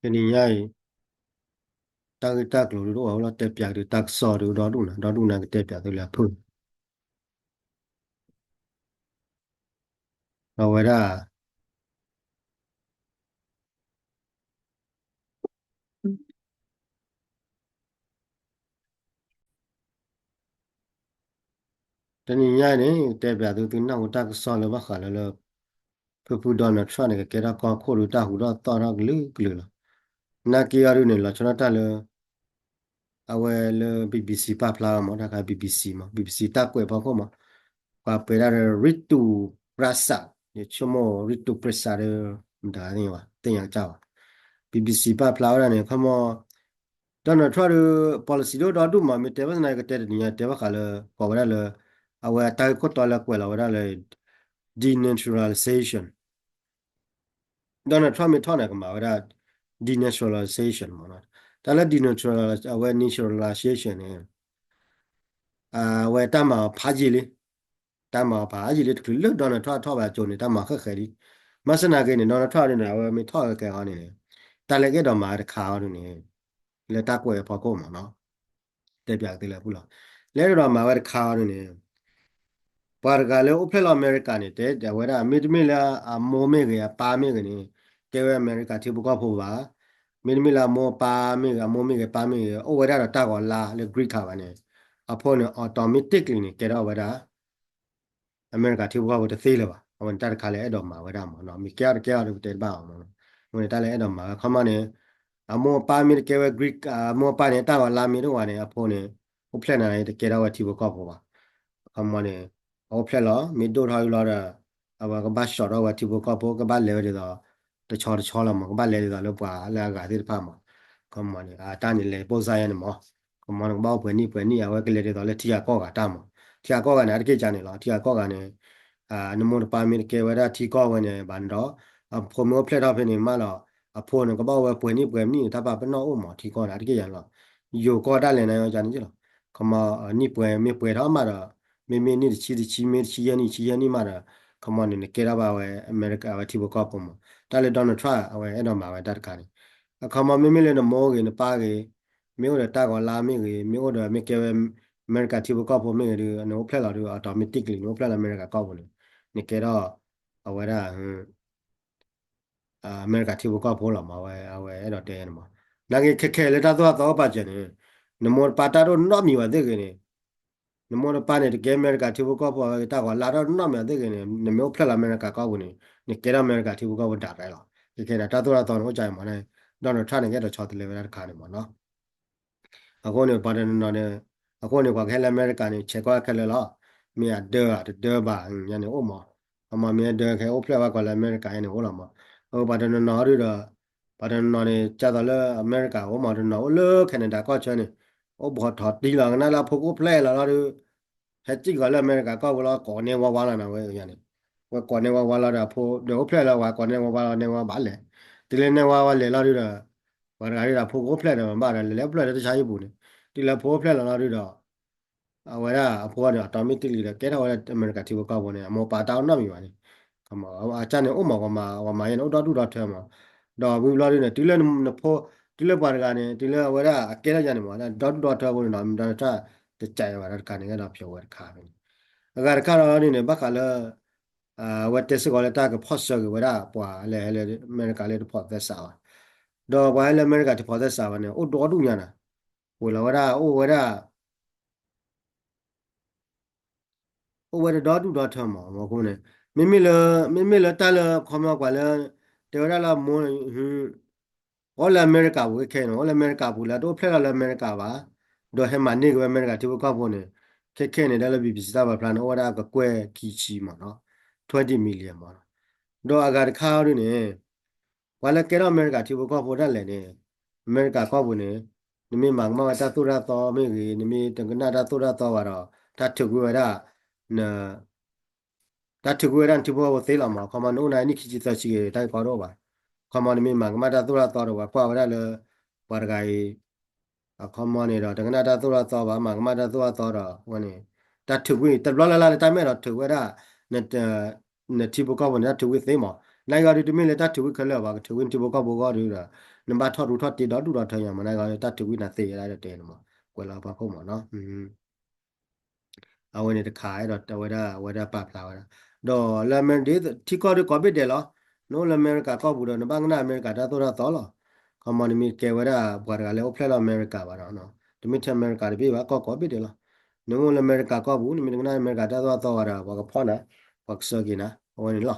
တနံၤညါအံၤ တၢ်ဂ့ၢ်တၢ်ကျိၤဒုးတအိၣ်ဘၣ်လီၤ, တဲပၠးကဒီးတၢ်ကစီၣ်ဒုးဒီဒူၣ်နၤ, ဒီဒူၣ်နၤကတဲပၠးသုလၢအဖုၣ် အဝဲဒၣ် တနံၤညါအံၤန့ၣ် ကတဲပၠးသု သုနၢ်ဟူတၢ်ကစီၣ်လၢဘၣ်ဃးလၢလၢ ဖုဖု Donald Trump န့ၣ် ကကဲထီၣ်ကီၢ်ခိၣ်ဒုးတၢ်ဟူထီၣ်သီထီၣ်ကလုာ်ကလုာ်လီၤ. နာ်က့အီၤဒုးန့ၣ် လီၤဆီဒၣ်တၢ်လၢ အဝဲလၢ BBC ပာ်ဖျါအီၤမး, တၢ်ခါ BBC မး, BBC တၢ်ကွဲးဖီခိၣ်မး, ပှၤပှဲၤဒၣ်ဒီး Ritu Prasad, ယဆိကမိၣ် Ritu Prasad ဒီး မတၤသ့ၣ်ညါဘၣ်, သ့ၣ်ညါကစၢ်ဘၣ်. BBC ပာ်ဖျါဝဲဒၣ်န့ၣ် ခီမီ Donald Trump ဒီး policy ဒိၣ်ဒီဒူၣ်မး, မ့ၢ်တဲဘၣ်သနာ်က့ ကတဲတနံၤညါ တဲဘၣ်ဃးလၢ ကိးဝဲဒၣ်လၢ အဝဲအတၢ်ဂ့ၢ်ခိၣ်တီလၢကွဲးလီၤဝဲဒၣ်လၢ denuclearization. Donald Trump မ့ၢ်ထီၣ်န့ၣ် ကမၤဝဲဒၣ် denuclearization မးနီၤ. တၢ်လၢ denuclear အဝဲ neutralization န့ၣ် အဝဲတၢ်မၤအီၤဖးယံာ်လံ, တၢ်မၤအီၤဖးယံာ်လံ တချုးလၢ Donald Trump ထီၣ်ဘၣ်အစိၤန့ၣ် တၢ်မၤဃဲးဃဲးလံ. ဘၣ်ဆၣ်သနာ်က့န့ၣ် Donald Trump န့ၣ် အဝဲမ့ၢ်ထီၣ်ကဲအီၤန့ၣ် တၢ်လၢကအဲၣ်ဒိးမၤဝဲတခါအီၤဒုးန့ၣ် လၢတၢ်ကွဲးအဖီခိၣ်မးနီၤ တဲပၠးကသ့လၢအပူၤလီၤ. လၢအဲၣ်ဒိးမၤဝဲတခါအီၤဒုးန့ၣ် ပှၤတဂၤလၢအိၣ်ဖျဲၣ်လီၤအမဲရကၤန့ၣ် တဲဝဲဒၣ် မ့တမ့ၢ်လၢအမိၢ်မ့ၢ်ဂ့ၤ အပၢ်မ့ၢ်ဂ့ၤန့ၣ် ကဲဝဲအမဲရကၤထံဖိကီၢ်ဖိဘၣ်, မ့တမ့ၢ်လၢအမိၢ်အပၢ်မ့ၢ်ဂ့ၤ အမိၢ်မ့ၢ်ဂ့ၤ ပၢ်မ့ၢ်ဂ့ၤ အိၣ်ဝဲဒၣ်ဒီးတၢ်ဂီၤလါလၢ green card ဘၣ်န့ၣ် အဖိန့ၣ် automatically န့ၣ် ကဲထီၣ်ဝဲဒၣ် အမဲရကၤထံဖိကီၢ်ဖိတသ့လၢၤဘၣ်. အဝဲန့ၣ်တၢ်တခါလၢအဲၣ်ဒိးမၤဝဲဒၣ်မးနီၤ, မ့ၢ်ကဲအီၤတကဲအီၤဒီးပတဲတဘၣ်အီၤမးနီၤ. အဝဲန့ၣ်တၢ်လၢအဲၣ်ဒိးမၤဝဲ ခီမီန့ၣ် အမိၢ်အပၢ်မ့ၢ်တကဲဝဲ Greek အမိၢ်အပၢ်န့ၣ် တၢ်ဂီၤလါမ့ၢ်တအိၣ်ဘၣ်န့ၣ် အဖိန့ၣ် အိၣ်ဖျဲၣ်နၤန့ၣ် တကဲထီၣ်ဝဲထံဖိကီၢ်ဖိဘၣ်. ခီမီန့ၣ် အအိၣ်ဖျဲၣ်လီၤ မ့ၢ်ဒိၣ်ထီၣ်အံၤလီၤဒီး အဝဲကဘၣ် short ထီၣ်ဝဲထံဖိကီၢ်ဖိ ကဘၣ်လဲၤဝဲဒ်သိး တဆီတဆီလီၤမး ကဘၣ်လဲၤဒ်သိးလၢပှၤလၢအဂၤသ့ၣ်တဖၣ်မး. ခီမီန့ၣ် အတၢ်န့ၣ်လဲၤပိၢ်စၢ်ယဲန့ၣ်မး ခီမီန့ၣ် ကဘၣ်အိၣ်ပှဲၤနံၣ်ပှဲၤနံၣ် အဝဲကလဲၤဒ်သိးလၢထံဂၤကီၢ်ဂၤတၢ်မး. ထံဂၤကီၢ်ဂၤန့ၣ် အါတက့ၢ်ကန့ၣ်လီၤ. ထံဂၤကီၢ်ဂၤန့ၣ် နမိၢ်နပၢ်မ့ၢ်တကဲဝဲဒၣ်ထံကီၢ်ဝဲန့ၣ် ဘၣ်န့ၣ်ဒီး အဖိမ့ၢ်အိၣ်ဖျဲၣ်ထီၣ်ဖဲန့ၣ်မးလီၤ. အဖိန့ၣ် ကဘၣ်အိၣ်ဝဲပှဲၤနံၣ်ပှဲၤနံၣ်န့ၣ် တၢ်ပာ်ပနီၣ်အိၣ်မး ထံကီၢ်န့ၣ် အါတက့ၢ်ယၤန့ၣ်လီၤ. ယိၤကီၢ်ဒၣ်လဲာ်န့ၣ် ယကန့ၣ်လီၤ. ခီမီ နံၣ်ပှဲၤမ့ၢ်ပှဲၤထီၣ်မးဒီး မ့မ့ၢ်နံၣ်တဆံတဆံ မ့ၢ်တဆံယဲၢ်နံၣ် တဆံယဲၢ်နံၣ်မးဒီး ခီမီန့ၣ် နကဲထီၣ်ဘၣ်ဝဲ အမဲရကၤ အဝဲထံဖိကီၢ်ဖိမး. တၢ်လၢ Donald Trump အဝဲအဲၣ်ဒိးမၤဝဲတၢ်တခါန့ၣ် အခီမီ မ့မ့ၢ်လၢနမိၢ်ဂ့ၤ နပၢ်ဂ့ၤ မ့ၢ်အိၣ်ဒီးတၢ်ဂီၤလါမ့ၢ်ဂ့ၤ မ့ၢ်အိၣ်ဒီး မ့ၢ်ကဲဝဲ အမဲရကၤထံဖိကီၢ်ဖိမ့ၢ်ဂ့ၤဒီး နအိၣ်ဖျဲၣ်လီၤဒီး automatically နအိၣ်ဖျဲၣ်လီၤအမဲရကၤကီၢ်ပူၤန့ၣ် နကဲထီၣ် အဝဲဒၣ် အမဲရကၤထံဖိကီၢ်ဖိလီၤမး အဝဲ အဝဲအဲၣ်ဒိးတဲန့ၣ်မး. နာ်က့ခဲခဲလၢတၢ်သိၣ်တၢ်သီအိၣ်ပာ်စၢၤန့ၣ် နမိၢ်နပၢ်တၢ်ဒိၣ်နီတမံၤဘၣ်သ့ၣ်ဂ့ၤန့ၣ် နမိၢ်နပၢ်န့ၣ် တကဲအမဲရကၤထံဖိကီၢ်ဖိ အဝဲတၢ်ဂီၤလါတၢ်နီတမံၤဘၣ်သ့ၣ်ဂ့ၤန့ၣ် နမ့ၢ်အိၣ်ဖျဲၣ်လီၤအမဲရကၤကီၢ်ပူၤန့ၣ် နကဲထီၣ်အမဲရကၤထံဖိကီၢ်ဖိ direct လီၤ. ခဲခဲန့ၣ် တၢ်သိၣ်တၢ်သီန့ၣ်အိၣ်ကန့ၣ်မး Donald Trump န့ၣ် ကအဲၣ်ဒိးဆီတလဲဝဲဒၣ်တခါန့ၣ်မးနီၤ. အဃိန့ၣ် ပှၤတနီၤနီၤန့ၣ် အဃိန့ၣ် ပှၤကဟဲလၢအမဲရကၤန့ၣ် ဆဲးကွၢ်ခဲလၢာ်လီၤ. မ့ၢ်အဒၢဧါ တဒၢဘၣ် ညါန့ၣ်အိၣ်မး. အမ့ၢ်အဒၢကဟဲအိၣ်ဖျဲၣ်ဝဲကီးလၢအမဲရကၤန့ၣ်အိၣ်လီၤမး. အပှၤတနီၤနီၤဒုးဒီး ပှၤတနီၤနီၤန့ၣ် ကၢ်သိးလၢအမဲရကၤအိၣ်မး တနီၤအိၣ်လၢ Canada ကီၢ်ဆၢန့ၣ် အိၣ်ဘီထီၣ်တံၢ်လီၤ ကနၣ်လၢအဖိကအိၣ်ဖျဲၣ်လီၤလီၤဒုး ဟဲစံၣ်ကီးလၢအမဲရကၤကီၢ်ပူၤလီၤ ကိးန့ၢ်ဝါဝါလီၤနၤဝဲန့ၣ် ဝဲကိးန့ၢ်ဝါဝါလီၤဒီးအဖိဒီးအိၣ်ဖျဲၣ်လၢဝဲကိးန့ၢ်ဝါဝါလီၤ န့ၢ်ဝါဘၣ်လဲၣ် တုၤလၢန့ၢ်ဝါဝါလဲၤလီၤဒုးဒီး ပှၤတဂၤဒုးဒီးအဖိကအိၣ်ဖျဲၣ်ဒီးမ့ၢ်ဘၣ်ဒီး လဲၤလၢအိၣ်ဖျဲၣ်လၢတၢ်ဆါဟံၣ်ပူၤန့ၣ် တုၤလၢအဖိအိၣ်ဖျဲၣ်လီၤလီၤဒုးဒီး အဝဲဒၣ်အဖိန့ၣ် automatically ဒီးကဲထီၣ်ဝဲဒၣ်အမဲရကၤထံဖိကီၢ်ဖိန့ၣ် အမိၢ်ပၢ်တၢ်အိၣ်နီတမံၤဘၣ်န့ၣ် အကၢ်န့ၣ်အိၣ်မး ပှၤမၤယဲန့ၣ် အိၣ်ဒီဒူၣ်ဒီထၢမး ဒီးဝံၤဘျီဒုးန့ၣ် တုၤလၢနဖိ တုၤလၢပှၤတဂၤန့ၣ် တုၤလၢအဝဲဒၣ်အကဲထီၣ်ယၤန့ၣ်မး ဒီဒူၣ်ဒီထၢဖိန့ၣ်ဒီး Donald Trump တကးဝဲဒၣ်တခါန့ၣ် အဲၣ်ဒိးဖျိးဝဲတခါဖဲန့ၣ် အဂၤတခါဒီးန့ၣ်န့ၣ် ဘၣ်ဃးလၢ အဝဲတဲစ့ၢ်ကီးလၢတၢ်ကဖီၣ်ဆၢက့ၤဝဲဒၣ်ပှၤလၢဟဲလၢအမဲရကၤလၢတဖိးသဲစးဘၣ် ဒီးပှၤဟဲလၢအမဲရကၤတဖိးသဲစးဘၣ်န့ၣ် အိၣ်ဒီဒူၣ်ညါနၤ ဝဲၤလီၤဝဲဒၣ် အိၣ်ဝဲဒၣ် အိၣ်ဝဲဒၣ်ဒီဒူၣ်ဒီထၢမး အဃိန့ၣ် မ့မ့ၢ်လၢ မ့မ့ၢ်လၢတၢ်လၢခီမီပှၤလၢ တဲဝဲဒၣ်လၢအမိၢ် အိၣ်လၢအမဲရကၤပူၤခဲခဲအံၤန့ၣ် အိၣ်လၢအမဲရကၤပူၤလၢတအိၣ်ဖျဲၣ်လီၤလၢအမဲရကၤဘၣ် ဒီးဟဲမၤန့ၢ်က့ၤဝဲအမဲရကၤထံဖိကီၢ်ဖိန့ၣ် ခဲခဲန့ၣ် ဒၣ်လၢ BBC တၢ်ပာ်ဖျါန့ၣ် အိၣ်ဝဲဒၣ်အကကွဲၢ်ခံဆံမးနီၤ twenty million မးနီၤ ဒီးအဂၤတခါဒ်န့ၣ် ပှၤလၢကဲထီၣ်အမဲရကၤထံဖိကီၢ်ဖိဒၣ်လဲာ်န့ၣ် အမဲရကၤကီၢ်ပူၤန့ၣ် နမ့ၢ်မၤကမၣ်ဝဲတၢ်သိၣ်တၢ်သီမ့ၢ်ဂ့ၤ နမ့ၢ်တကနၣ်တၢ်သိၣ်တၢ်သီဘၣ်ဒီး တၢ်ထုးကွံာ်ဝဲဒၣ် တၢ်ထုးကွံာ်ဝဲဒၣ်နထံဖိကီၢ်ဖိသ့လီၤမး အခီမီ နအိၣ်နၤနံၣ်ခံဆံသၢဆံဂ့ၤ တၢ်ဂ့ၢ်ကီတအိၣ်ဘၣ် အခီမီ နမ့ၢ်မၤကမၣ်တၢ်သိၣ်တၢ်သီဒီး ပှၤကွၢ်ဝဲဒၣ်လၢ ပှၤတဂၤအံၤ အခီမီန့ၣ်ဒီး တကနၣ်တၢ်သိၣ်တၢ်သီဘၣ် မၤကမၣ်တၢ်သိၣ်တၢ်သီဒီး အဝဲန့ၣ် တၢ်ထုးကွံာ် တဘျီလၢ်လၢ်လၢတၢ်မ့ၢ်အဲၣ်ဒိးထုးဝဲဒၣ် နထံဖိကီၢ်ဖိန့ၣ် တၢ်ထုးကွံာ်သ့မး နဂီၢ်ဒုးတမ့ၢ်လၢတၢ်ထုးဝံၣ်ခဲလၢာ်ဘၣ် ကထုးဝံၣ်ထံဖိကီၢ်ဖိအဂီၢ်ဒုးဒီး နဘၣ်ထီၣ်ရူထီၣ်တ့ဒီဒူၣ်ဒီထၢညါမး နဂီၢ်ဒုးတၢ်ထုးဝံၣ်နၤသ့ဒၣ်ဒီးတဲန့ၣ်မး ကွဲးလီၤဖီခိၣ်မးနီၤ အဝဲန့ၣ်တခါအဲၣ်ဒိးတဲဝဲဒၣ် အဝဲဒၣ်ပာ်ဖျါဝဲဒၣ် ဒီးလၢအမဲရကၤထံကီၢ်ဒုးကိးဘ့ၣ်ဒဲးလီၤ. နအိၣ်လၢအမဲရကၤကီၢ်ပူၤဒီး နဘၣ်ကနၣ်အမဲရကၤတၢ်သိၣ်တၢ်သီလီၤ. ခီမီနမ့ၢ်ကဲဝဲဒၣ်ပှၤတဂၤလၢအိၣ်ဖျဲၣ်လၢအမဲရကၤဘၣ်ဒီး တမ့ၢ်ထဲအမဲရကၤတဘ့ၣ်ဘၣ် ကီၢ်ကိးဘ့ၣ်ဒဲးလီၤ. နမ့ၢ်အိၣ်လၢအမဲရကၤကီၢ်ပူၤ နမ့ၢ်တကနၣ်အမဲရကၤတၢ်သိၣ်တၢ်သီဘၣ်ဒီး ပှၤကဖီၣ်နၤ ပှၤကဆှၢက့ၤနၤ အဝဲန့ၣ်လီၤ.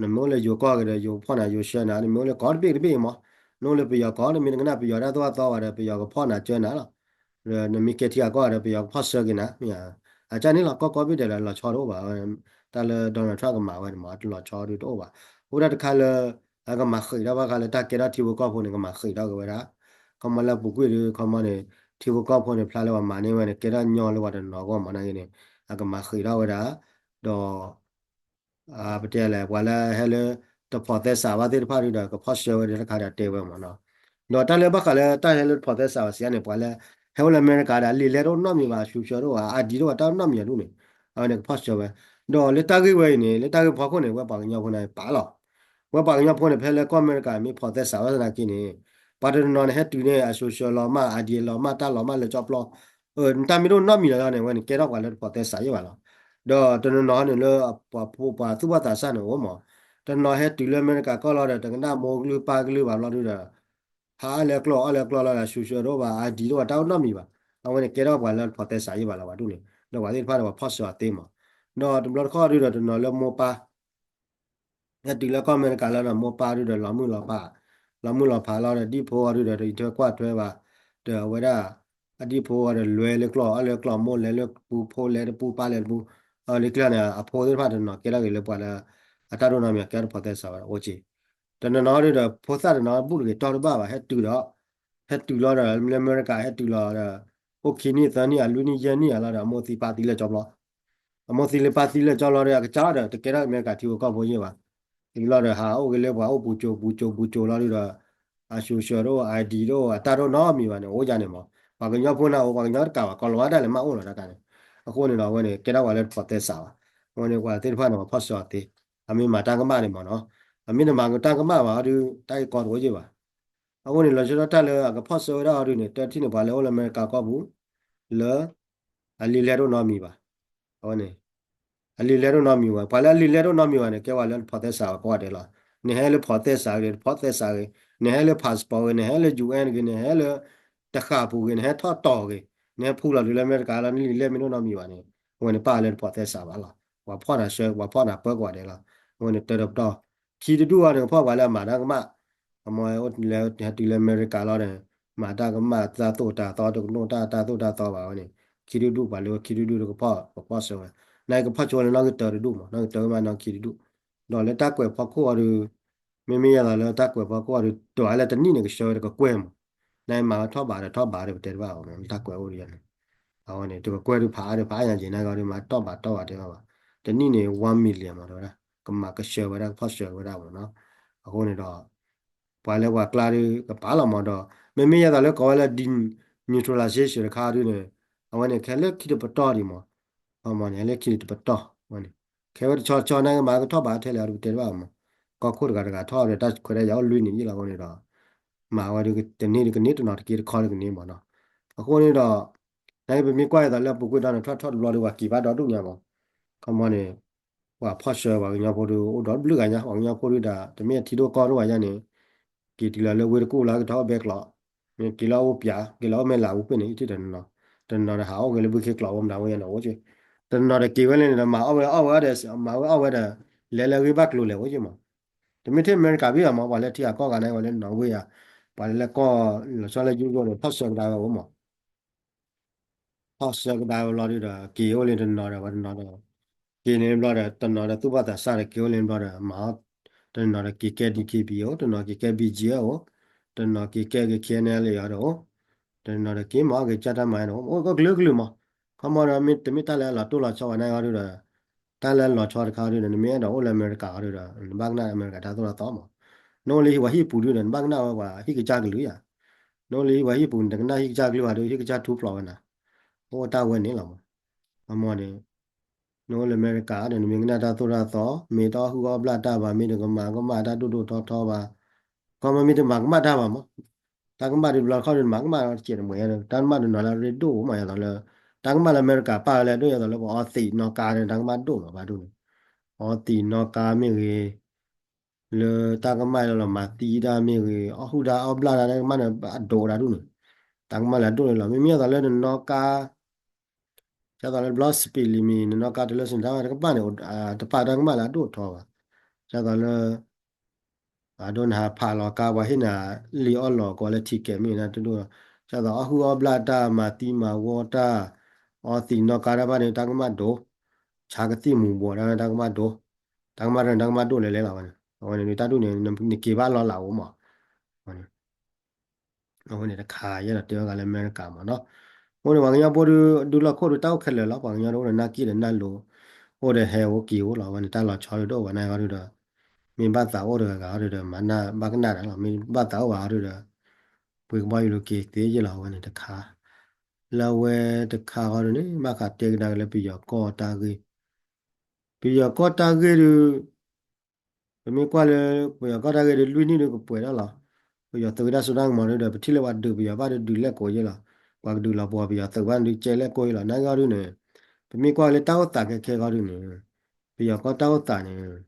နမ့ၢ်အိၣ်လၢယိၤကီၢ်က့ၤဒီး ယိၤကဖီၣ်နၤယိၤဆှၢနၤ နမ့ၢ်အိၣ်လၢကီၢ်တဘ့ၣ်တဘ့ၣ်အံၤမး နအိၣ်လၢပယီၤကီၢ် နမ့ၢ်တကနၣ်ပယီၤတၢ်သိၣ်တၢ်သီဘၣ်ဒီး ပယီၤကဖီၣ်နၤကၢနၤလီၤ. နမ့ၢ်ကဲထံဂၤကီၢ်ဂၤဒီး ပယီၤကဖီၣ်ဆှၢက့ၤနၤ အကၢ်န့ၣ်လီၤ ကီၢ်ကိးဘ့ၣ်ဒဲးလီၤ လီၤဆီတအိၣ်ဘၣ်. တၢ်လၢ Donald Trump ကမၤဝဲန့ၣ်မး လီၤဆီဒုးတအိၣ်ဘၣ်. အိၣ်ဒၣ်တခါလၢ အကမၤဃံးထီၣ်ဘၣ်ခါလၢတၢ်ကဲထီၣ်ထံဖိကီၢ်ဖိန့ၣ် ကမၤဃံးထီၣ်က့ၤဝဲဒၣ် ခီမီလၢအပူၤကွံာ်ဒုး ခီမီန့ၣ် ထံဖိကီၢ်ဖိန့ၣ် ဖျါလၢပှၤမၤန့ၢ်ဝဲန့ၣ် ကဲထီၣ်ညီလၢပှၤတနီၤအဂီၢ်မး နာ်က့န့ၣ် အကမၤဃံးထီၣ်ဝဲဒၣ် ဒီး ပတဲလဲၣ် ပှၤလၢဟဲလၢတဖိးသဲစးဘၣ်သ့ၣ်တဖၣ်ဒုးဒီး ကဖီၣ်ဆှၢဝဲဒၣ်တခါဒီးတဲဝဲမးနီၤ. ဒီးတၢ်လၢဘၣ်ဃးလၢတၢ်ဟဲလၢတဖိးသဲစးဘၣ်စံးန့ၣ် ပှၤလၢ ဟဲအိၣ်လၢအမဲရကၤဒီး အလံာ်လဲၢ်တအိၣ်နီတမံၤဘၣ် အ social တအိၣ်ဘၣ် ID တအိၣ်ဘၣ်တၢ်အိၣ်နီတမံၤအဒူၣ်န့ၣ် အဝဲန့ၣ်ကဖီၣ်ဆှၢဝဲ ဒီးလၢတၢ်ဂ့ၢ်ဝဲအံၤန့ၣ် လၢတၢ်ဂ့ၢ်ဖီခိၣ်န့ၣ် ဝဲပှၤကညီဖိန့ၣ်ပာ်လီၤ ဝဲပှၤကညီဖိန့ၣ် ဖဲလၢကီၢ်အမဲရကၤမ့ၢ်ဖိးသဲစးဝဲသနာ်က့န့ၣ် ပှၤတနီၤန့ၣ်ဟဲတုၤန့ၣ် အ social လီၤမၢ် ID လီၤမၢ် တၢ်လီၤမၢ်လၢကၠီပျီ တၢ်မ့ၢ်တအိၣ်နီတမံၤလီၤန့ၣ် အဝဲန့ၣ်ကဲထီၣ်ပှၤလၢတဖိးသဲစးယဲၢ်ဘၣ်လီၤ. ဒီးတနီၤနီၤန့ၣ်လၢ ပှၤသူၣ်ဘီၣ်သးစၢ်န့ၣ်အိၣ်မး တနီၤဟဲတုၤလၢအမဲရကၤကီၢ်လီၤဒီး တကနၣ်မိၢ်ကလုၢ်ပၢ်ကလုၢ်ဘၣ်ဘျီဒုးဒီး ဟးအါလဲကျီၢ်အီၣ်လဲကျီၢ်လီၤဒီး social တအိၣ်ဘၣ် ID တအိၣ်ဘၣ်တၢ်အိၣ်နီတမံၤဘၣ်. အဝဲန့ၣ်ကဲထီၣ်ပှၤလၢတဖိးသဲစးယဲၢ်ဘၣ်လီၤ ပှၤဒူၣ်န့ၣ် ဒီးပှၤသ့ၣ်တဖၣ်ဒီးပှၤဖီၣ်ဆှၢအီၤသ့မး ဒီးတဘျီတခီၣ်ဒုးဒီးတနီၤလၢမိၢ်ပၢ် ဟဲတုၤလၢကီၢ်အမဲရကၤလီၤဒီး မိၢ်ပၢ်ဒုးဒီးလီၤမုၢ်လီၤဖး လီၤမုၢ်လီၤဖးလီၤဒီး ဒံၣ်ဖိအီၤဒုးဒီး တအံးထွဲကွၢ်ထွဲဘၣ် ဒီးအဝဲဒၣ် အဒံၣ်ဖိအီၤဒီး လဲၤလၢကျီၢ်အီၣ်လၢကျီၢ် မိၢ်လဲၤလၢပူၤ ဖိလဲၤတပူၤ ပၢ်လဲၤတပူၤ အလံာ်ကျါန့ၣ် အဖိသ့ၣ်တဖၣ်တနီၤကဲထီၣ်က့ၤလၢပှၤလၢ အတၢ်ဒိၣ်နီတမံၤကဲထီၣ်တဖိးသဲစးဝဲအိၣ်က့ၤ တနီၤနီၤဒုးဒီး ဖိသၣ်တနီၤဘူၣ်တဂ့ၤတီၢ်တဘၣ်ဘၣ် ဟဲတုၤဒီး ဟဲတုၤလီၤဒီး လၢအမဲရကၤဟဲတုၤလီၤဒီး အိၣ်ခံနံၣ်သၢနံၣ် အလွံၢ်နံၣ်ယဲၢ်နံၣ်အလီၤဒီး အမိၢ်သံပၢ်သံလၢာ်ကၠီဘျီ အမိၢ်သံလၢပၢ်သံလၢာ်ကၠီဘျီဒီး အကစၢ်ဒီး တကဲထီၣ်အမဲရကၤထံဖိကီၢ်ဖိယဲၢ်ဘၣ်. သံလီၤဒီး ဟးအိၣ်က့ၤလၢပှၤအိၣ်ပူၤကၠိပူၤကၠိပူၤကၠိလီၤဒုးဒီး အ social တအိၣ် ID တအိၣ် အတၢ်ဒိၣ်နီတမံၤဘၣ်န့ၣ် အိၣ်ယါန့ၣ်မး ပှၤကညီဖိန့ၣ်အိၣ် ပှၤကညီတကးဘၣ် ကီၤလၤဝါတၢ်လဲၤမးအိၣ်လီၤတၢ်ကါန့ၣ် အဃိန့ၣ်ဒီး အဝဲန့ၣ် ကဲထီၣ်ပှၤလၢတဖိးသဲစးဘၣ်. အဝဲန့ၣ် ပှၤသ့ၣ်တဖၣ်န့ၣ် ပှၤဖီၣ်ဆှၢအီၤသ့ အမ့ၢ်မၤတၢ်ကမၣ်န့ၣ်မးနီၤ အမ့ၢ်တမၤကတၢ်ကမၣ်ဘၣ်အီၤဒုး တၢ်ဂ့ၢ်ကီတအိၣ်ယဲၢ်ဘၣ်. အဃိန့ၣ် လီၤဆီဒၣ်တၢ်လၢအကဖီၣ်ဆှၢဝဲဒၣ်အီၤဒုးန့ၣ် တထံၣ်န့ၣ် ပှၤလၢအိၣ်လၢအမဲရကၤကီၢ်ပူၤ လၢ အလံာ်လဲၢ်တအိၣ်နီတမံၤဘၣ်. အဝဲန့ၣ် အလံာ်လဲၢ်တအိၣ်နီတမံၤဘၣ် ပှၤလၢအလံာ်လဲၢ်တအိၣ်နီတမံၤဘၣ်န့ၣ် ကဲဝဲလၢတဖိးသဲစးဘၣ်ကိးဂၤဒဲးလီၤ. နဟဲလၢဖိးသဲစးဂ့ၤ တဖိးသဲစးဂ့ၤ နဟဲလၢ passport ဂ့ၤ နဟဲလၢ UN ဂ့ၤ နဟဲလၢ တဃာ်ပူၤဂ့ၤ နဟဲထီၣ်တီၤဂ့ၤ နဟဲဖူလီၤတုၤလၢအမဲရကၤလီၤ နလံာ်လဲၢ်မ့ၢ်တအိၣ်နီတမံၤဘၣ်န့ၣ် အဝဲန့ၣ်ပာ်လၢတဖိးသဲစးဘၣ်လီၤ. ပှၤဖီၣ်နၤဆှၢ ပှၤဖီၣ်နၤပၢကိးဂၤဒဲးလီၤ. အဝဲန့ၣ်တၢ်တပတီၢ် ခံတဒူၣ်အီၤန့ၣ် ကဖီၣ်ပှၤလၢအမၤတၢ်ကမၣ် အမ့ၢ်လဲၤတုၤလၢအမဲရကၤလီၤဒီး မၤတၢ်ကမၣ်တၢ်သိၣ်တၢ်သီတကနိၣ်တၢ်တၢ်သိၣ်တၢ်သီဘၣ်ဝဲန့ၣ် ခံဒူၣ်ဒူၣ်ပှၤလၢ ခံဒူၣ်ဒူၣ်တကဖီၣ် ပဖီၣ်ဆှၢဝဲ နကဖီၣ်ဆှၢဝဲလၢနီၣ်ဂံၢ်တၢတဒူၣ်မး နီၣ်ဂံၢ်တၢမးနီၣ်ခံတဒူၣ် ဒီးလၢတၢ်ကွဲးဖီခိၣ်အီၤဒီး မ့မ့ၢ်ယဲသိးလၢတၢ်ကွဲးဖီခိၣ်အီၤဒီး တဝဲလၢတနံၣ်န့ၣ် ကဆှၢဝဲတကကွဲၢ်မး နမၤဝဲထီၣ်ဘးဒီးထီၣ်ဘးဒီးပတဲတဘၣ်အီၤမး တၢ်ကွဲးအိၣ်ဒ်ယဲန့ၣ် အဝဲန့ၣ် တကကွဲၢ်ဒုးဖးအါဒီးဖးအါညါက့ၤ နဂီၢ်ဒုးမၤထီၣ်ဘးထီၣ်ဘးတဲဘၣ်ဘၣ် တနံၣ်န့ၣ် one million မး တဝဲဒၣ် ကမၤကဆှၢဝဲဒၣ်ကဖီၣ်ဆှၢဝဲဒၣ်မးနီၤ အဃိန့ၣ်ဒီး ပှၤလၢပှၤကျါဒုးကပာ်လီၤမးဒီး မ့မ့ၢ်ယဲသိးလၢကိးဝဲလၢ denuclearization တခါဒုးန့ၣ် အဝဲန့ၣ်ခဲလၢခံတပတီၢ်ဒံးမး မးန့ၣ် လၢခံတပတီၢ်ဝဲန့ၣ် ခဲဝဲတဆီဆီ နကမၤကထီၣ်ဘးထဲလဲၣ်အီၤဒုးပတဲတဘၣ်မး ကီၢ်ခိၣ်တဂၤတဂၤထီၣ်ဒီးတၢ်ခွဲးတၢ်ယာ်အိၣ်လွံၢ်နံၣ်ယံာ်လီၤအဃိန့ၣ်ဒီး မၤဝဲဒုးတန့ၢ်တကန့ၢ်တနီၤတက့ၢ်တခီတကန့ၢ်မးနီၤ အဃိန့ၣ်ဒီး နပမ့ၢ်ကွၢ်ယဲသိးလၢအပူၤကွံာ်ဒီးနထီၣ်ထီၣ်တဘျီဒုးပှၤက့ၤဘၣ်ဒီဒူၣ်ညါမး ခီမီန့ၣ် ပှၤဖီၣ်ဆှၢပှၤကညီဖိဒုး အိၣ်ဒီးဘျုးဂၤညါ ပှၤကညီဖိဒုးဒီး တမ့ၢ်အထံဒိၣ်ကီၢ်ဒိၣ်ဘၣ်ယါန့ၣ် က့ၤတုၤလီၤလၢဝ့ၢ်တကူၣ်လၢကထီၣ်ဘဲကျိး မ့ၢ်က့ၤလီၤအိၣ်ပၠး က့ၤလီၤအိၣ်မဲာ်လးပူၤဖဲန့ၣ် အံၤထံၣ်တနီၤနီၤ တနီၤဒီးဟးအိၣ်က့ၤလၢဘုခ့ကျိးဝဲမတၤဝဲယါန့ၣ်အိၣ်က့ၤ တနီၤဒီးက့ၤဝဲလၢန့ၣ်ဒီး မၤအီၣ်ဝဲအီၣ်ဝဲဒီး မၤဝဲအီၣ်ဝဲဒီး လဲၤလၢအဂ့ၢ်ဘၣ်ကျိၤလဲၣ်အိၣ်က့ၤမး တမ့ၢ်ထဲအမဲရကၤဘၣ်မး ပှၤလၢထံဂၤကီၢ်ဂၤန့ၣ် ပှၤလၢနီၣ်ဝ့ဧါ ပှၤလၢကီၢ် လီၤဆီလၢယူရိၣ်န့ၣ် ဖီၣ်ဆှၢကဒါဝဲအိၣ်မး ဖီၣ်ဆှၢကဒါဝဲဘျီဒုးဒီး က့ၤအိၣ်လၢတနီၤဒီး ပှၤတနီၤဒီး က့ၤန့ၣ်ဘျီဒီး တနီၤဒီးသူၣ်ဘီၣ်သးစၢ်ဒီး က့ၤအိၣ်လၢဘျီဒီး မၤအီၣ် တနီၤဒီးက့ၤကဲ DKBA အိၣ် တနီၤက့ၤကဲ BGF အိၣ် တနီၤက့ၤကဲက့ၤ KNLA အီၤဒီးအိၣ် တနီၤဒီးက့ၤမၤအီၣ်က့ၤကၢ်တၢ်မၤန့ၣ်အိၣ် အိၣ်ကလုာ်ကလုာ်မး ခီမီဒီး မ့တမ့ၢ်တၢ်လၢအလီၤတိၢ်လီၤဆီဘၣ်န့ၣ်အီၤဒုးဒီး တၢ်လၢအလီၤဆီတခါဒုးဒီး နမ့ၢ်အဲၣ်ဒိးအိၣ်လၢအမဲရကၤအီၤဒုးဒီး နဘၣ်ကနၣ်အမဲရကၤတၢ်သိၣ်တၢ်သီမး နအိၣ်လၢဟံၣ်ပူၤဒုးဒီး နဘၣ်ကနၣ်ဝဲပှၤဟံၣ်ကစၢ်ကလုာ်ယါ နအိၣ်လၢဟံၣ်ပူၤ နတကနၣ်ဟံၣ်ကစၢ်ကလုာ်ဘၣ်ဒီး ဟံၣ်ကစၢ်ထူဖျိးဝဲနၤ အိၣ်တၢ်ဝဲန့ၣ်လီၤမး ခီမီန့ၣ် နအိၣ်လၢအမဲရကၤဒီး နမ့ၢ်ကနၣ်တၢ်သိၣ်တၢ်သီ မ့ၢ်တအီၣ်ဟုၣ်အီၣ်ဘျၣ်တၢ်ဘၣ် မ့ၢ်တကမၤကမၣ်တၢ်ဒိၣ်ဒိၣ်ထီထီဘၣ်, ခီမ့ၢ်မ့ၢ်တမၤကမၣ်တၢ်ဘၣ်မး, တၢ်ကမၣ်ဒုးဘျီတခီဒုး နမၤကမၣ်တကဲးတမှဲၤ တၢ်ကမၣ်ဒုးနီၤလၢအရ့ဒိၣ်မး ယသိးလၢ တၢ်ကမၣ်လၢအမဲရကၤပၢ်လၢအဒိၣ် ယသိးလၢပအီသံးနီၣ်ကါန့ၣ် တၢ်ကမၣ်ဒိၣ်မး ဘၣ်ဒိၣ်န့ၣ် အီသံးနီၣ်ကါမ့ၢ်ဂ့ၤ လၢတၢ်ကမၣ်လၢလီၤမၤသံတၢ်မ့ၢ်ဂ့ၤ အီၣ်ဟုၣ်တၢ်အီၣ်ဘျၣ်တၢ် တၢ်ကမၣ်န့ၣ် အဒိၣ်တၢ်ဒိၣ်န့ၣ် တၢ်ကမၣ်လၢအဒိၣ်န့ၣ်လီၤ. မ့မ့ၢ်ယသိးလၢနနီၣ်ကါ ယသိးလၢတဘျီ speed limit နနီၣ်ကါတလၢစနတၢ်ကမၣ်န့ၣ် တပာ်တၢ်ကမၣ်လၢအဒိၣ်ထီဘၣ်. ယသိးလၢ အဒိနဟးဖးလီၤကါ ပှၤဟ့ၣ်နၤလံာ်အီၣ်လီၤ ကိးလၢ ticket မ့ၢ်ဂ့ၤ တၢ်ဒိၣ်, ယသိးအီၣ်ဟုၣ်အီၣ်ဘျၣ်တၢ် မၤသံမၤဝီတၢ် အီသံးနီၣ်ကါတၢ်ဘၣ်န့ၣ် တၢ်ကမၣ်ဒိၣ်, ဆါကသံၣ်မူၤဘှီးတၢ် တၢ်ကမၣ်ဒိၣ်, တၢ်ကမၣ်တၢ်န့ၣ် တၢ်ကမၣ်ဒိၣ်လဲၤလဲၤလီၤဝဲန့ၣ် အဝဲန့ၣ် တၢ်ဒိၣ်န့ၣ် နက့ၤဘၣ်လီၤလးအိၣ်မး အဝဲန့ၣ်တခါ ယအဲၣ်ဒိးတဲဝဲဂၤလၢအမဲရကၤမးနီၤ. အဃိန့ၣ် ပှၤကညီဖိဒုး ဒုးလီၢ်ခိၣ်ဒုးတၢ်အိၣ်ခဲလၢာ်လီၤ. ပှၤကညီဒုးအိၣ်ဒီးနၢ်က့ၣ်ဒီးနၢ်လိၤ, အိၣ်ဒီးဟဲအိၣ်က့ၤအိၣ်လီၤ. အဝဲန့ၣ် တၢ်လီၤဆီဒုးတအိၣ်ဘၣ် နၢ်ဟူဒုးဒီး မ့ၢ်ဘၣ်သးအိၣ်တဂၤဂၤဟီဒုးဒီး မၤနၢ်ဘၣ်ကနၣ်တၢ်လီၤ. မ့ၢ်ဘၣ်သးအိၣ်ဘၣ်ဟီဒုးဒီး ပှ့ၤကဘီယူၤလိာ်က့ၤသ့ယ့ၢ်လီၤ. အဝဲန့ၣ်တခါ လၢအဝဲတခါဟီဒုးန့ၣ် ဘၣ်ဃးတဲကဒါက့ၤလၢပယီၤကီၢ်တၢ်ဂ့ၢ်, ပယီၤကီၢ်တၢ်ဂ့ၢ်ဒုး ပမ့ၢ်ကွၢ်လၢ ပယီၤကီၢ်တၢ်ဂ့ၢ်ဒုး လွံၢ်နံၣ်ဒုးကပှဲၤဒၣ်လီၤ. ပယီၤသုးဝဲဒၣ်စိတၢ်ကမီၤဒုးဒီး ပထံၣ်လၢပှၤဒုးပယီၤဘၣ်ဒုးဒုးလဲၣ်ကိးယ့ၢ်လီၤ. ပှၤကဒုးလီၤပှီၢ်ပယီၤသုးဘၣ်ဒုးကဲလဲၣ်ကိးယ့ၢ်လီၤ. နာ်က့အီၤဒုးန့ၣ် ပမ့ၢ်ကွၢ်လၢတၢ်အိၣ်သးခဲခဲအီၤဒုးန့ၣ် ပယီၤကီၢ်တၢ်အိၣ်သးန့ၣ်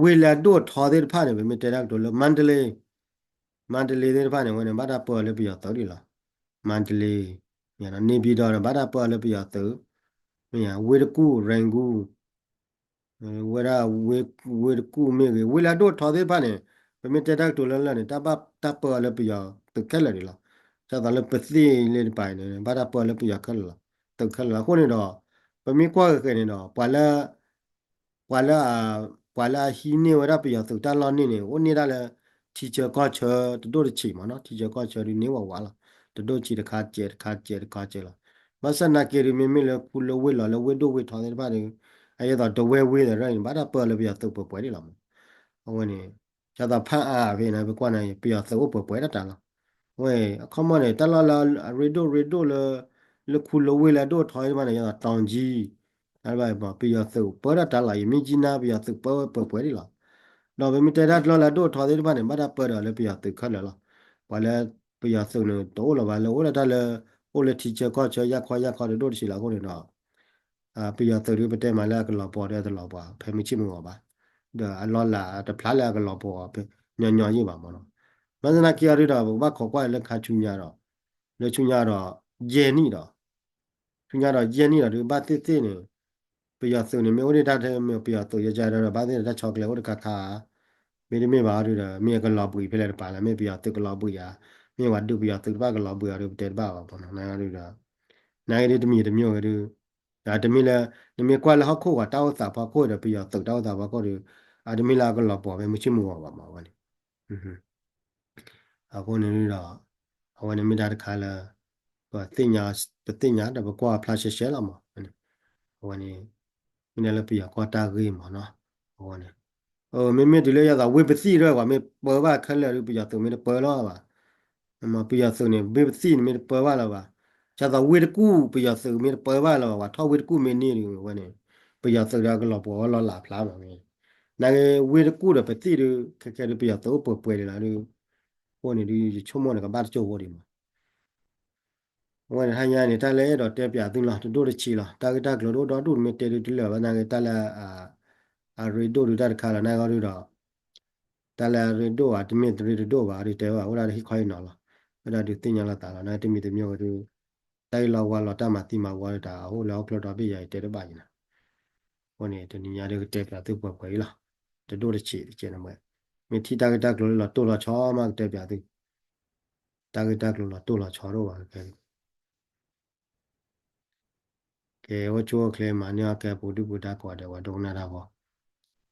ဝ့ၢ်လၢအဒိၣ်အထီသ့ၣ်တဖၣ်န့ၣ် ပမ့ၢ်တဲတၢ်ကတိၤလၢ မါတလ့, မါတလ့သ့ၣ်တဖၣ်န့ၣ် အဝဲန့ၣ် ဘၣ်တၢ်ပၢအီၤလၢပယီၤသုးဒံးလီၤ. မါတလ့, န့ၣ်ပျံၤတီၤဒီး ဘၣ်တၢ်ပၢအီၤလၢပယီၤသုး, မ့ၢ်ဝ့ၢ်တကူၣ် ရန်ကုန်, ဝဲဒၣ် ဝ့ၢ်တကူၣ်မ့ၢ်ဂ့ၤ ဝ့ၢ်လၢအဒိၣ်အထီသ့ၣ်တဖၣ်န့ၣ် ပမ့ၢ်တဲတၢ်ကတိၤလၢလၢ်န့ၣ် တၢ်ဘၣ်တၢ်ပၢအီၤလၢပယီၤသုးခဲလၢာ်ဒံးလီၤ. ဒ်သိးလၢပသ့ၣ်လၢတပၤန့ၣ် ဘၣ်တၢ်ပၢအီၤလၢပယီၤသုးခဲလၢာ်လီၤ. အဃိန့ၣ်ဒီး ပမ့ၢ်ကွၢ်ဃဲၤဃဲၤန့ၣ်ဒီး ပှၤလၢ ပှၤလၢအ ပှၤလၢအဟံးန့ၢ်ဝဲဒၣ်ပယီၤသုးတၢ်လီၢ်န့ၣ်န့ၣ် အိၣ်န့ၢ်ဒၣ်လၢ ထံဆၢကီၢ်ဆၢတဒိၣ်တဆံးမးနီၤ, ထံဆၢကီၢ်ဆၢဒုးန့ၢ်ဝဲဝးလီၤ. တဒိၣ်ဆံးတခါစဲးတခါစဲးတခါစဲးလီၤ. ဘၣ်ဆၣ်နာ်က့ဒုး မ့မ့ၢ်လၢခူလၢဝ့ၢ်လီၤ လၢဝ့ၢ်ဒိၣ်ဝ့ၢ်ထီသ့ၣ်တဖၣ်ဒုး အဒ်သိးတဝဲဝ့ၢ်သ့ၣ်တဖၣ်န့ၣ် ဘၣ်တၢ်ပၢအီၤလၢပယီၤသုးပှဲၤပှဲၤဒံးလီၤမး. အဝဲန့ၣ် ဒ်သိးဖၣ်အါဖဲန့ၣ် ပကွၢ်န့ၣ် ပယီၤသုးအိၣ်ပှဲၤပှဲၤတၢ်တၢ်လီၤ. အဝဲ အခီမီန့ၣ် တၢ်လီၢ်လၢအရ့ဒိၣ်ရ့ဒိၣ်လၢ လၢခူလၢဝ့ၢ်လၢအဒိၣ်ထီသ့ၣ်တဖၣ်န့ၣ် ဒ်သိး တောင်ကြီး ပယီၤသုးပၢတၢ်တၢ်လီၤ. မြစ်ကြီးနား ပယီၤသုးပၢဝဲပှဲၤပှဲၤဒံးလီၤ. ဒီးပမ့ၢ်တဲတၢ်တလီၢ်လၢအဒိၣ်ထီသ့ၣ်တဖၣ်န့ၣ် ဘၣ်တၢ်ပၢဒီးလၢပယီၤသုးခဲလၢာ်လီၤ. ပှၤလၢ ပယီၤသုးန့ၣ် တအိၣ်လၢၤဘၣ် လၢအိၣ်ဒၣ်တၢ်လၢ အိၣ်လၢထံဆၢကီၢ်ဆၢ ယၢ်ခီယၢ်ခီတဒိၣ်တဆံးလီၤ. အဃိန့ၣ်ဒီး ပယီၤသုးဒုးပတဲမးလၢအကလီၤပှီၢ်ဒီးတလီၤပှီၢ် ဖဲမုၢ်ဆ့ၣ်မုၢ်ဂီၤဘၣ်. ဒီးအလီၢ်လၤတဖျါလၢအကလီၤပှီၢ် ညီညီယ့ၢ်ဘၣ်မးနီၤ. ဘၣ်ဆၣ်သနာ်က့အီၤဒုးဒီး ပကဘၣ်ခိးကွၢ်လၢခါဆူညါဒီး လၢဆူညါဒီး ယဲၢ်နံၣ်ဒီး ဆူညါဒီးယဲၢ်နံၣ်ဒီးဒုး ဘၣ်သ့ၣ်သ့ၣ်န့ၣ် ပယီၤသုးန့ၣ် မ့ၢ်အိၣ်ဒၣ်တၢ်ထဲ မ့ၢ်ပယီၤသုးယါကါဒီး ဘၣ်သ့ၣ်သ့ၣ်တၢ်ဆီတလဲအိၣ်တခါခါ မ့တမ့ၢ်ဘၣ်အီၤဒုးဒီး မ့ၢ်အကလီၤဘှံးဖဲလဲၣ်တပၤလဲၣ်, မ့ၢ်ပယီၤသုးကလီၤဘှံးဧါ, မ့ၢ်ပှၤဒုးပယီၤသုးတဖၣ်ကလီၤဘှံးအီၤဒုး ပတဲတဘၣ်ဘၣ်မးနီၤ. နာ်က့ဒုး တမံၤတမံၤဂ့ၤဒုး တမံၤလၢ နမ့ၢ်ကွၢ်လၢဟီၣ်ခိၣ်ဂီၤတၢ်အိၣ်သးဖီခိၣ်ဒီး ပယီၤသုးတၢ်အိၣ်သးဖီခိၣ်ဒီး အတမ့ၢ်လၢအကလီၤပှီၢ်ဖဲမုၢ်ဆ့ၣ်မုၢ်ဂီၤဘၣ်မး အဝဲန့ၣ် အဃိန့ၣ်ဒုးဒီး အဝဲန့ၣ်မ့ၢ်တၢ်တခါလၢ ပသ့ၣ်ညါ ပသ့ၣ်ညါဒီးပကွၢ်ဖျါရှဲရှဲလီၤမး. အဝဲန့ၣ် မ့ၢ်ဒၣ်လၢပယီၤကီၢ်တၢ်ဂ့ၢ်မးနီၤ. အဝဲန့ၣ် မ့မ့ၢ်တုၤလၢယသးဝ့ၢ်ပသံၣ်ဒီး ပှၤမ့ၢ်ပၢဘၣ်ခဲလၢာ်ဒီး ပယီၤသုးမ့ၢ်တပၢလီၤဘၣ် မ့ၢ်ပယီၤသုးန့ၣ် မ့ၢ်ပသံၣ်န့ၣ်မ့ၢ်တပၢဘၣ်လၢၤဘၣ်. ဒ်သိးဝ့ၢ်တကူၣ် ပယီၤသုးမ့ၢ်တပၢဘၣ်လၢၤဘၣ်, ပှၤထီၣ်ဝ့ၢ်တကူၣ်မ့ၢ်န့ၢ်ဒုး အဝဲန့ၣ် ပယီၤသုးဒီးကလီၤပှီၢ်ဝဲလီၤလးဖျါမး. နာ်က့ဝ့ၢ်တကူၣ်ဒီးပသံၣ်ဒုး ခဲခဲဒုး ပယီၤသုးအိၣ်ပှဲၤပှဲၤဒံးလီၤဒုး အဃိန့ၣ်ဒုး ယဆိကမိၣ်န့ၣ် ကဘၣ်တကၠိၢ်ဖိဒံးမး. အဝဲန့ၣ်တဟါညါန့ၣ် တၢ်လၢအဲၣ်ဒိးတဲပၠးသုလီၤ တဒိၣ်တဆံးလီၤ. တၢ်ဂ့ၢ်တၢ်ကျိၤဒိၣ်ဒီဒူၣ် မ့ၢ်တဲဒုးတလၢာ်ဘၣ် နာ်က့တၢ်လၢ အရ့ဒိၣ်ဒုးတၢ်တခါလီၤ နာ်က့ဒုးဒီး တၢ်လၢအရ့ဒိၣ်ဧါ တမ့ၢ်တရ့တဒိၣ်ဘၣ်ဒုးတဲဘၣ် အိၣ်ဒၣ်တဟံၣ်ခီအံၤနီၤလီၤ. ဝဲဒၣ်ဒုးသ့ၣ်ညါလိာ်သးလီၤ နာ်က့တမံၤတမံၤဝဲဒုး တၢ်အံၤလီၤဝါလီၤ တၢ်မၤသံမၤဝီဒုးတၢ် အအိၣ်လၢဟီၣ်ခိၣ်ဒီဘ့ၣ်ယၤ ယတဲတဘၣ်ယံၤနီၤ. အဃိန့ၣ် တနံၤညါဒုးကတဲပၠးသုပှဲၤပှဲၤအံၤလီၤ. တဒိၣ်တဆံးတကဲးန့ၣ်မး မ့ၢ်ထံၣ်တၢ်ဂ့ၢ်တၢ်ကျိၤလၢလီၤတိၢ်လီၤဆီမးကတဲပၠးသု တၢ်ဂ့ၢ်တၢ်ကျိၤလီၤတိၢ်လီၤဆီဒိၣ်ဘၣ်ခဲ ကဲ အိၣ်ဆူၣ်အိၣ်ချ့မၤန့ၢ်အီၤကဲ ပူၤဒုၣ်ပူၤဒါကိးဂၤဒဲး ပှၤဒိကနၣ်တၢ်ဖိ